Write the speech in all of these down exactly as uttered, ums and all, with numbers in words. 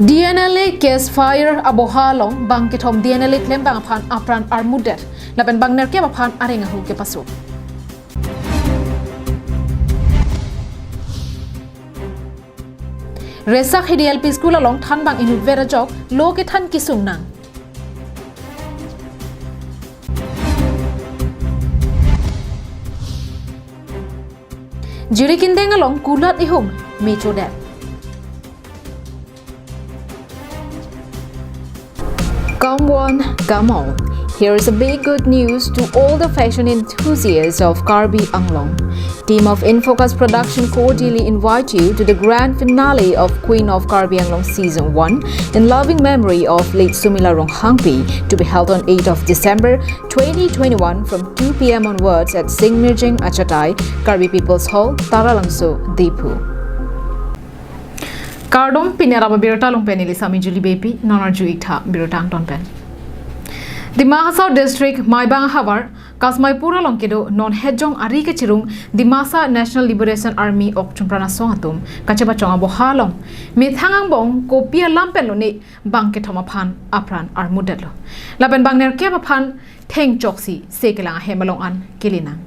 D N L A ceasefire aboha along bang kethom D N L A klembang aphan apran armudet lapen bang nerkep aphan areng ahu kepaso. Resak Hidi L P School along thanbang inutvet ajok lo kethan kesung nang. Jirikindeng along kulat ihum mechodet. Come one, come all. Here is a big good news to all the fashion enthusiasts of Karbi Anglong. Team of Infocus Production cordially invite you to the grand finale of Queen of Karbi Anglong Season one in loving memory of late Sumila Ronghangpi, to be held on eighth of December twenty twenty-one from two p m onwards at Singmirjeng Achatai, Karbi People's Hall, Taralangso, Diphu. Kardom, pini araba birta along pen ili Sami Julie Beypi, non arju-ik tha birta angton pen. Dima Hasao District, Maibang Havar, Kasmaipur along kedo non hejong ari kachirung Dimasa National Liberation Army okchumpran asong atum kachepachong aboha along methang angbong kopi alam pen lone bang kethom aphan apran armudetlo. Lapen bang nerkep aphan thengchoksi se kelang ahem along an kelinang.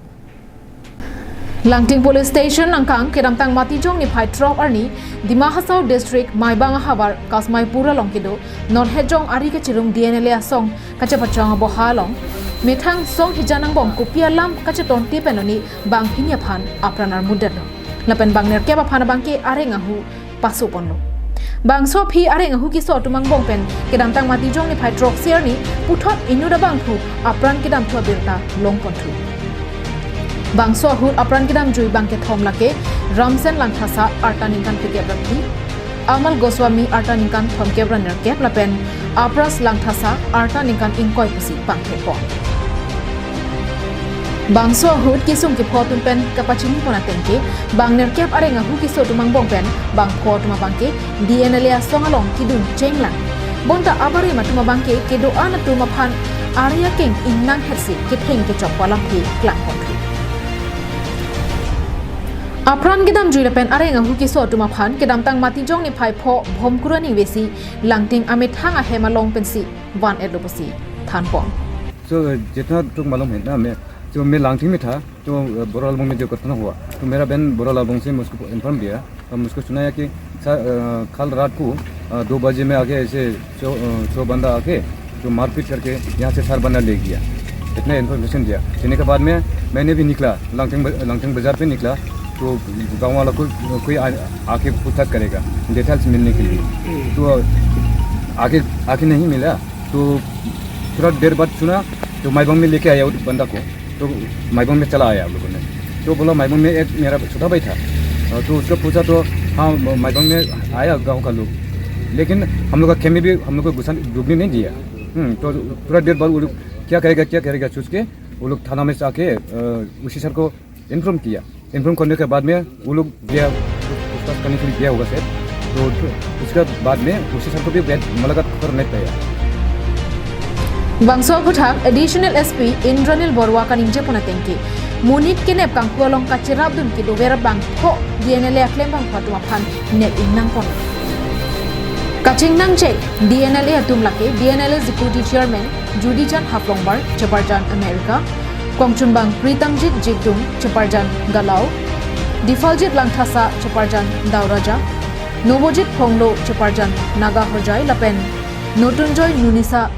Langting Police Station angkang kedamtang Matijong niphai throk arni Dima Hasao District, Maibang Havar, Kasmaipur along kedo non hejong ari kachirung D N L A asong kachepachong aboha along methang song hijan angbong kopi alam kachetonte pen lone bang hini aphan apran armudetlo. Lapen bang nerkep aphan abangke areng ahu pasoponlo. Bangso aphi areng ahu keso atum angbong pen kedamtang Matijong niphai throksi arni puthot inut abangphu apran kedamthu abirta longponthu. Bangso ahut apran kedamjui bang kethom lake Ramsen Langthasa arta ningkan phlikep ra phli, Amal Goswami arta ningkan thomkep ra nerkep lapen Apras Langthasa arta ningkan ingkoi pusi bang kepon. Bangso ahut kesung kepho atum pen kapachinipon atengke bang nerkep areng ahu keso atum angbong pen bangpho atum abangke D N L A asong along kedun chenglang. Bonta abarim atum abangke kedo-an atum aphan ari akeng ingnang hetsi ketheng kechok pu alamthe klangpon. Apran kedamjui lapen areng ahu keso atum aphan kedamtang Matijong niphai pho Bhomkuru aningvesi Langting amethang ahem along pensi van-etlo pusi thanpon. तो जितना तक मालूम है ना, मैं तो मैं लांगटिंग में था, तो बोरालबोंग में जो घटना हुआ, तो मेरा बहन बोरालबोंग से मुझको इन्फॉर्म दिया और मुझको सुनाया कि सा- अ, कल रात को, अ, दो बजे में आके ऐसे छो- अ, छो बंदा आके जो मारपीट करके यहाँ से चार बंदा ले गया, इतना इन्फॉर्मेशन दिया। देने के बाद में मैंने भी निकला, लांगटिंग ब- लांगटिंग बाजार पे निकला, तो गाँव वाला को कोई आ- आके पूछताछ करेगा डिटेल्स मिलने के लिए। तो आके आके नहीं मिला। तो थोड़ा देर बाद सुना, तो माइबंग में लेके आया उस बंदा को, तो माइबंग में चला आया हम लोगों ने। तो बोला, माइबंग में एक मेरा छोटा भाई था, अ, तो उसको पूछा तो, हाँ, म- माइबंग में आया गांव का लोग, लेकिन हम लोग का खेमे भी हम लोग को घुसा, डूबने नहीं दिया। हम्म, तो थोड़ा देर बाद वो लोग क्या करेगा, क्या करेगा सोच के वो लोग थाना में से आके, अ, उसी सर को इन्फॉर्म किया। इन्फॉर्म करने के बाद में वो लोग गया, पूछताछ करने के लिए गया होगा शायद। तो उसके बाद में उसी सर को भी मुलाकात कर नहीं पाया। Bangso aphuthak Additional S P Indranil Baruah kaningjepon atengke, monit kenep kangku along kacherapdun kedover bangpho D N L A aklembangphu atum aphan nep ingnangpon. Kachingnangchek D N L A atum lake D N L A Deputy Chairman Judijan Haflongbar, cheparjan America, Kongchunbang Pritamjit Jigdung, cheparjan Galau, Difaljit Langthasa, cheparjan Dauraja, Nobojit Phonglo, cheparjan Naga Hojai, lapen Notunjoy Nunisa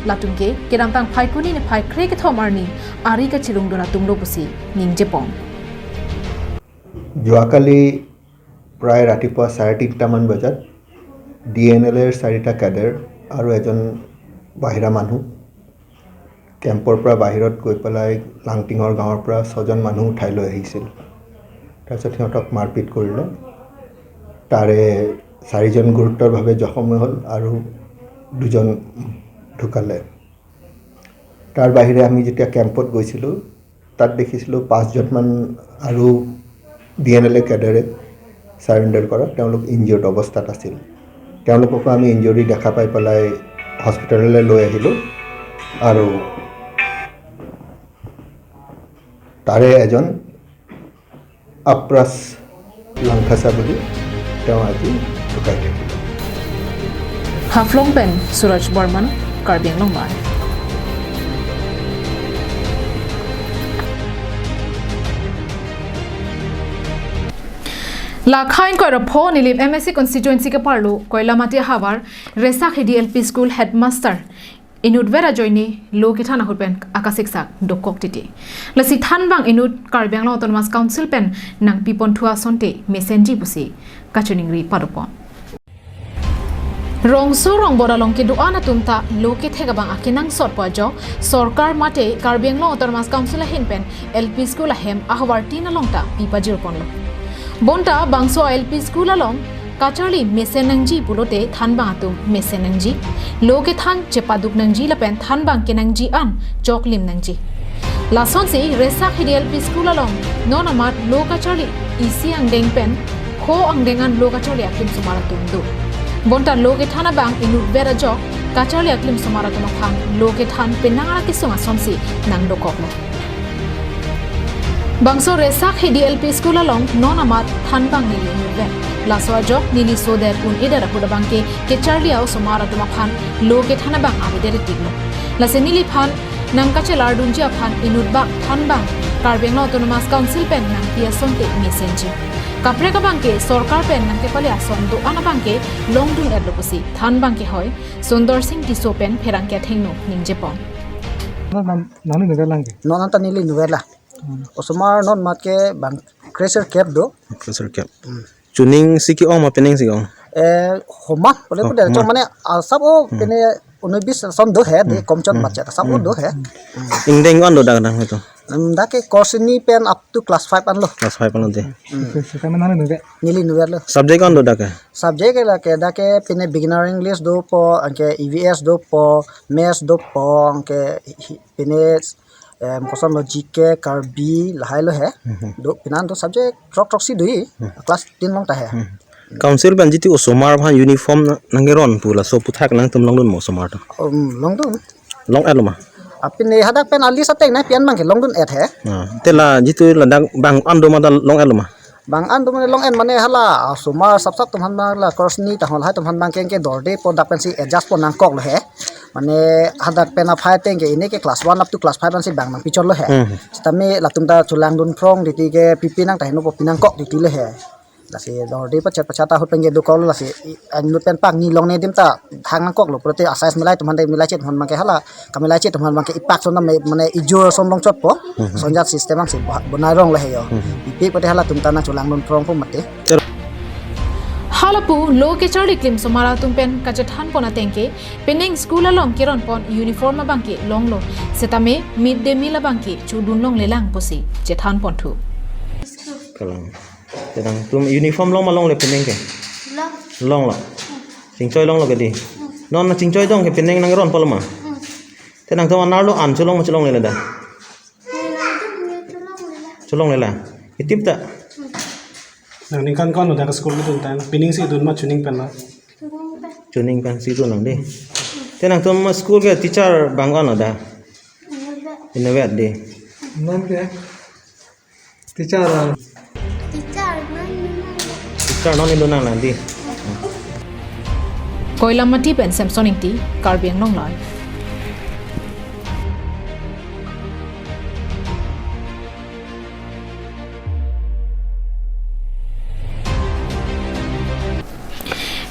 latumke kedamtang Phaikuni niphai krekethom arni ari kachirungdun atumlo pusi ningjepon. যোৱাকালি প্ৰায় ৰাতিপুৱা চাৰে তিনিটামান বজাত D N L এৰ চাৰিটা কেডাৰ আৰু এজন বাহিৰা মানুহ কেম্পৰ পৰা বাহিৰত গৈ পেলাই লাংটিঙৰ গাঁৱৰ পৰা ছজন মানুহ উঠাই লৈ আহিছিল। তাৰপিছত সিহঁতক মাৰপিট কৰিলে। তাৰে চাৰিজন গুৰুতৰভাৱে জখম হ'ল আৰু দুজন ঢুকালে। তাৰ বাহিৰে আমি যেতিয়া কেম্পত গৈছিলোঁ, তাত দেখিছিলোঁ পাঁচজনমান আৰু ডি এন এল এ কেডাৰে ছাৰেণ্ডাৰ কৰা, তেওঁলোক ইনজিয়ৰ্ড অৱস্থাত আছিল। তেওঁলোককো আমি ইনজুৰি দেখা পাই পেলাই হস্পিটেললৈ লৈ আহিলোঁ আৰু তাৰে এজন আপ্ৰাছ লাংথাছা বুলি তেওঁ আজি ঢুকাই থাকিল। Haflong pen Suraj Barman, Karbi Anglong Live. Lakha ingkoi ra pho Nilip M A C constituency keparlo Koilamati ahavar Resakhi D L P school headmaster inutvet ajoine lo kethan ahut pen akasiksak dokok titi. Lasi thanbang inut Karbi Anglong Autonomous Council pen nangpiponthu asonte mesenji pusi kachiningri padopon. Rongso rongbor along kedo-an atum ta lo kethek abang akenangsot pu ajok sorkar mate Karbi Anglong Autonomous Council ahin pen L P school ahem ahavar tin along ta pipajirponlo. Bonta bangso L P school along kacharli mesen nangji pulote thanbang atum mesen nangji, lo kethan chepaduk nangji lapen thanbang kenangji an choklim nangji. Lasonsi Resakhi D L P school along non amat lo kacharli isi angdeng pen kho angdeng an lo kacharli aklim osomar atum do. Bonta lo kethan abang inutvet ajok kacharli aklim osomar atum aphan lo kethan penang ara kesung asonsi nangdokoklo. Bangso Resakhi D L P school along non amat thanbang neli inutvet. Laso ajok neli sodet un-edet ahut abangke kacharli a-osomar atum aphan lo kethan abang avedet tiklo. Lasi neliphan nangkachelardunji aphan inutbak thanbang Karbi Anglong Autonomous Council pen nangpi asonte mesenji. Kaprek abangke sorkar pen nangkepale ason do-an abangke longdun-etlo pusi thanbang kehoi Sundar Singh Tisso pen pherangke athengno ningjepon. Non, non, non inutvet lang ke? Non anta neli inutvetlo. Hmm. Osomar non amat ke bang kresirkep do. Kresirkep. Hmm. Chuning si ke-ong ma penang si ke-ong? Eh, homa, pule Oh, pule, homa. Mane, ah, sab o, Hmm. pine, unoi bis ason do he, de, Hmm. komchot Hmm. bachet, sab o Hmm. do he. Ingdeng ko-an do dak dang itu? Hmm, dak ke course ini pen up to class five anlo. Class five anlo de. Hmm. Seta, seta mane inutvet? Neli inutvetlo. Subject ko-an do dak ke? Subject ke lake, dak ke pine beginner English dopo, anke E V S dopo, maths dopo, anke hi-, pine, em, kosonlo G K, Karbi, lahailo he. Mhm. Do, pinan do subject throk throksi do-i, Hmm. class tin along ta he. Hmm. Council pen jitu osomar aphan uniform na-, nangkeron pu laso aphuthak nangtum longdun mo osomar atum? Um, longdun. Long-etlo ma? Apine hadak pen alis ateng nangpi-an abangke longdun-et he. Ah, te la jitu ladak bang-an do ma ta long-etlo ma? Bang-an do mane long-et mane hala, ah, osomar sapsap atum aphan abang la course ni tahon lahai atum aphan abangke dordepo, dak pensi adjust pon nangkoklo he. Mane hadak pen aphai ateng ke ini ke class one up to class five ansi bang nangpichotlo he. Hmm. Sitame latum ta chelangdun phrong titi ke pipi nang taheno po pinangkok titilo he. Lasi dorde pachet pachet ta ahut pen ke dokoklo lasi i-, inut pen pak ni longne adim ta thang nangkoklo pulote a-size milai atum aphan de milai chet aphan abangke hala, kamilai chet aphan abangke ipak son na me-, mane ijor son longchotpo. Mhm. Sonjat system ansi bo-, bonai ronglo he yo. Mhm. Ipi pute halatum ta nangchelangdun phrongpo mate. Hala pu lo kacharli klim osomar atum pen kachethanpon ateng ke penang school along keronpon uniform abangke longlo. Setame mid day meal abangke chodun longlelang pusi chethanponthu. Kalang. Te nangtum uniform long ma longle penang ke? Long. Longlo. Chingchoi longlo ke di. Non nangchingchoi dong ke penang nangronpolo ma? Hmm. Te nangtum anerlo an cholong ma cholongle ladak? Hmm, nangtum ni cholongle la. Cholongle la. Itip ta? Hmm. Nang ningkan ko-an lo dak school kedun tang? Penang si dun ma chuning pen lo? Chuning pen. Chuning pen si dun nang di. Te nangtum school ke teacher bang ko-an lo dak? Inutvet. Inutvet di. Non ke? Teacher, ah. Teacher, non inutnang. Teacher, non inutnang lang di. Koilamati pen Samson Ingti, Karbi Anglong Live.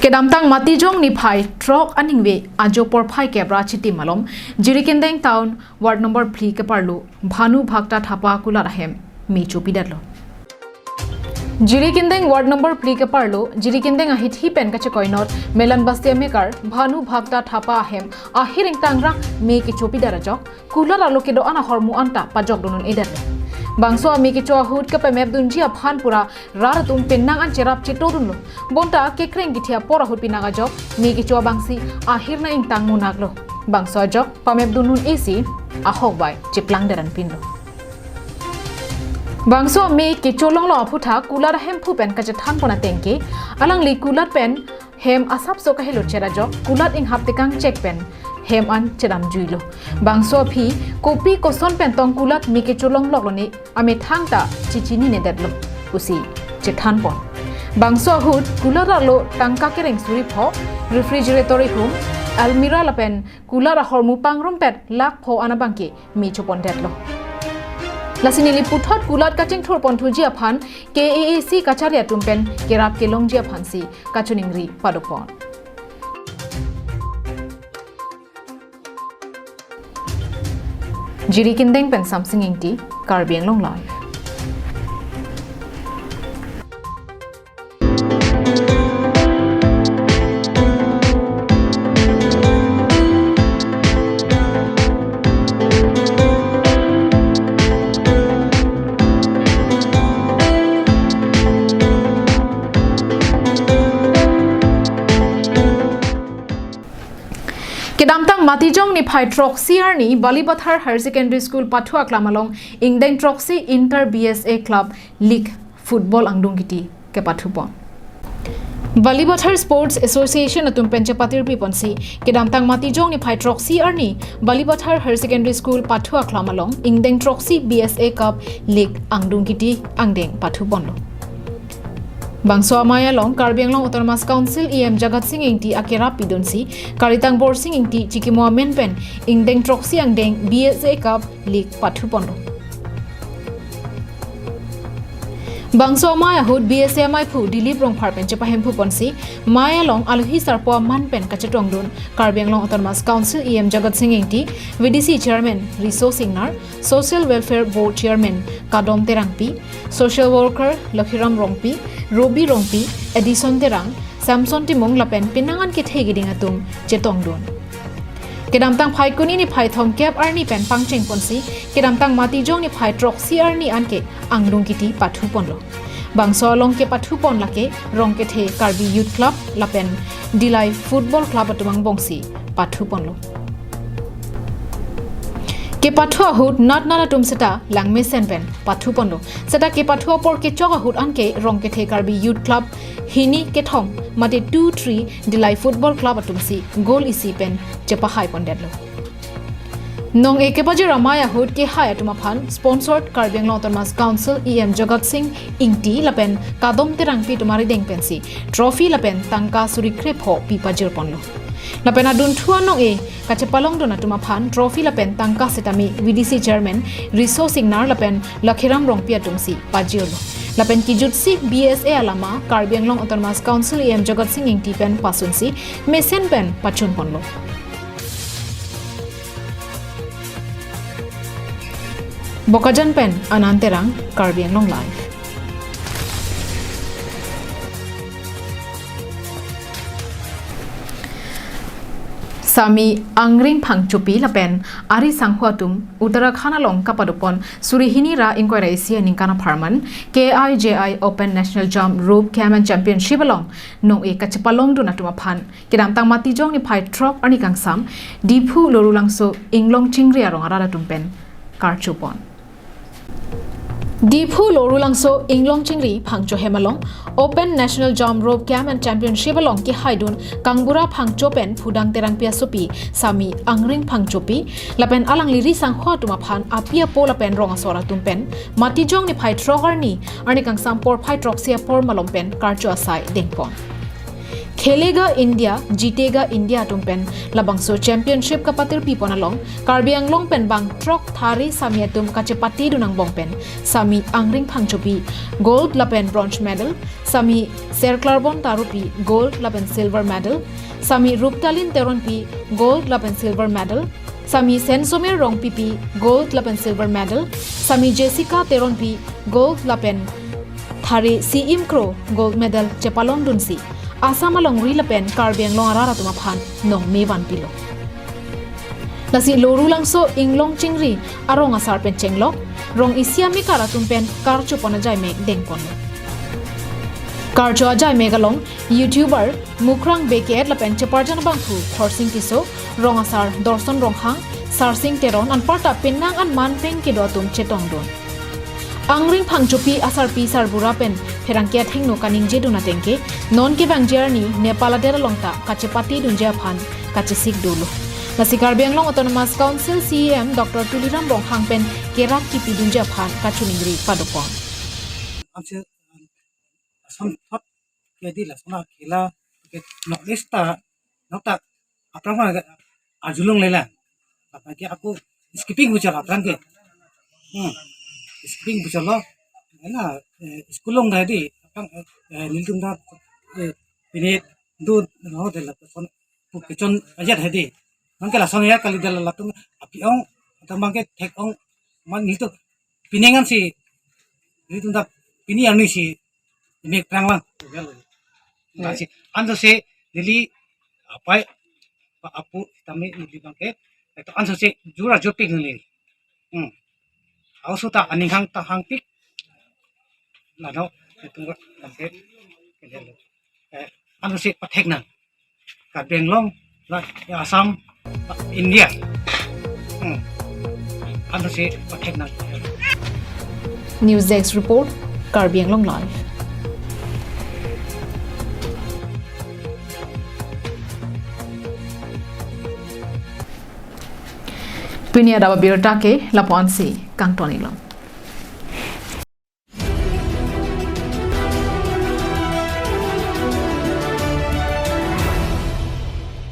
Kedamtang Matijong niphai throk aningve ajo porphai kep ra chitim malom, Jirikindeng Town, Ward number phli keparlo, Bhanu Bhakta Thapa kulat ahem me chopidetlo. Jirikindeng Ward number phli keparlo, Jirikindeng ahithi pen kachekoinot, Melan Basti amekar, Bhanu Bhakta Thapa ahem, ahir ingtang ra me kechopidet ajok, kulat arlo kedo-an ahormu anta pajokdun un-edetlo. Bangso ame kecho ahut kepamepdunji aphan pura rat atum penang an cherap chetodunlo. Bonta kekreng kethe apor ahut penang ajok, me kecho abangsi ahirna ingtang monaklo. Bangso ajok pamepdun un-esi ahok bai cheplang deran pinlo. Bangso me kecho longlo aphuthak kulat ahemphu pen kachethanpon ateng ke, alangli kulat pen hem asapso kahelo chet ajok, kulat inghap tekang chek pen hem an chedamjuilo. Bangso aphi kopi koson pen tong kulat me kecho longloklo ne amethang ta chichininedetlo pusi chethanpon. Bangso ahut kulat arlo tangka kereng suri pho, refrigerator ihum, almirah lapen kulat ahormu pangrumpet lakh pho an abangke me chopondetlo. Lasi neli puthot kulat kachingthur ponthuji aphan K A A C kachari atum pen kerap kelongji aphansi kachiningri padopon. Jiri Kindeng pen Samsing Ingti, Karbi Anglong Live. Kedamtang Matijong niphai throksi arni Balipathar Higher Secondary School pathu aklam along ingdeng throksi Inter B S A Club League Football angdung kiti kepathupon. Balipathar Sports Association atum pen chepatirpi ponsi kedamtang Matijong niphai throksi arni Balipathar Higher Secondary School pathu aklam along ingdeng throksi B S A Cup League angdung kiti angdeng pathuponlo. Bangso amei along Karbi Anglong Autonomous Council E M Jagat Sing Ingti akerap pidunsi Karitang Borsing Ingti chikimo amen pen ingdeng throksi angdeng B S A Cup League pathuponlo. Bangso amei ahut B S A ameiphu Dilip Rongphar pen chepahemphu ponsi mei along alohi sarpo aman pen kachetongdun Karbi Anglong Autonomous Council E M Jagat Sing Ingti, V D C Chairman Riso Singnar, Social Welfare Board Chairman Kadom Terangpi, Social Worker Lakhiram Rongpi, Robi Rongpi, Edison Terang, Samson Timung lapen penang an kethe keding atum chetongdun. Kedamtang Phaikuni niphai thomkep arni pen pangcheng ponsi kedamtang Matijong niphai throksi arni anke angdung kiti pathuponlo. Bangso along kepathupon lake Rongkethe Karbi Youth Club lapen Dillai Football Club atum angbongsi pathuponlo. Kepathu ahut nat nat atum seta langmesen pen pathuponlo. Seta kepathu apor kechok ahut anke Rongkethe Karbi Youth Club hini kethom mate two three Dillai Football Club atumsi goal isi pen chepahai pondetlo. Nong-e kepajir amei ahut kehai atum aphan sponsored Karbi Anglong Autonomous Council E M Jagat Sing Ingti lapen Kadom Terangpi atum arideng pensi trophy lapen tangka suri krepho pi pajir ponlo. Lapen adunthu anong-e kachepalongdun atum aphan trophy lapen tangka sitame V D C Chairman Riso Singnar lapen Lakhiram Rongpi atumsi pajirlo. Lapen kijutsi B S A alama Karbi Anglong Autonomous Council E M Jagat Sing Ingti pen pasunsi mesen pen pachunponlo. Bokajan pen Anand Terang, Karbi Anglong Live. Sami Angring Phangchopi lapen ari sangho atum Uttarakhand along kapadopon suri hini ra ingkoi ra isi aningkan apharman K I J I Open National Jump Rope Camp and Championship along nong-e kachepalongdun atum aphan kedamtang Matijong niphai throk arni kangsam Diphu Lorulangso Inglong Chingri arong arat atum pen karchopon. Diphu Lorulangso Inglong Chingri Phangcho hem along Open National Jump Rope Camp and Championship along kehaidun Kangbura Phangcho pen Phudang Terangpi asopi Sami Angring Phangchopi lapen alangli ri sangho atum aphan api apo lapen rong asor atum pen Matijong niphai throk arni arni kangsam porphai throksi apor malom pen karcho asai dengpon. Khelega India, Jeetega India atum pen labangso championship kapatirpipon along Karbi Anglong pen bang throk thari sami atum kachepatedun angbong pen Sami Angring Phangchopi gold lapen bronze medal, Sami Serklarbon Tarupi gold lapen silver medal, Sami Ruptalin Teronpi gold lapen silver medal, Sami Sensomer Rongpipi gold lapen silver medal, Sami Jessica Teronpi gold lapen thari C M Kro gold medal chepalongdunsi Assam alongri lapen Karbi Anglong arat atum aphan nongme vanpilo. Lasi Lorulangso Inglong Chingri arong asar pen chenglok rong isi amekar atum pen karchopon ajaimek dengponlo. Karcho ajaimek along YouTuber Mukrang Bey Keyet lapen cheparjan abangphu Khorsing Tisso, rong asar Dorson Ronghang, Sarsing Teron anparta penang an manpeng kedo atum chetongdun. Angring Phangchopi asarpi sarbura pen pherangke athengno kaningjedun atengke, non kevangji arni Nepal adet along ta kachepatedunji aphan kachesik dolo. Lasi Karbi Anglong Autonomous Council C E M Doctor Tuliram Ronghang pen kerak kipidunji aphan kachiningri padopon. Amse Assam thot Jadi lason akhela ke nok desta nok tak aphrang ma arjulong lela. Aphrang ke ako skipping pu chalo aphrang ke. Hmm. Skipping pu chalo. Na eh, school along dah di aphrang eh, nelitum dah eh, pine do no de lason pu kechon ajat hedi. Nang ke lason ya kali dal latum api ong atau bangke thek ong man nelitum pine ngan si nelitum dah pini ani si ini terang lang. Nasi anso si neli apai pa apu tami neli bangke itu anso si jura jupik neli. Hmm. Ausu ta aning hang ta hangpik. Lano itu bangke kedelo. Eh, anso si pathek nang. Karbi Anglong, la Assam, India. Hmm. Anso si pathek nang. News Desk Report, Karbi Anglong Live. Pini adap abirta ke lapu-an si kangton iklo.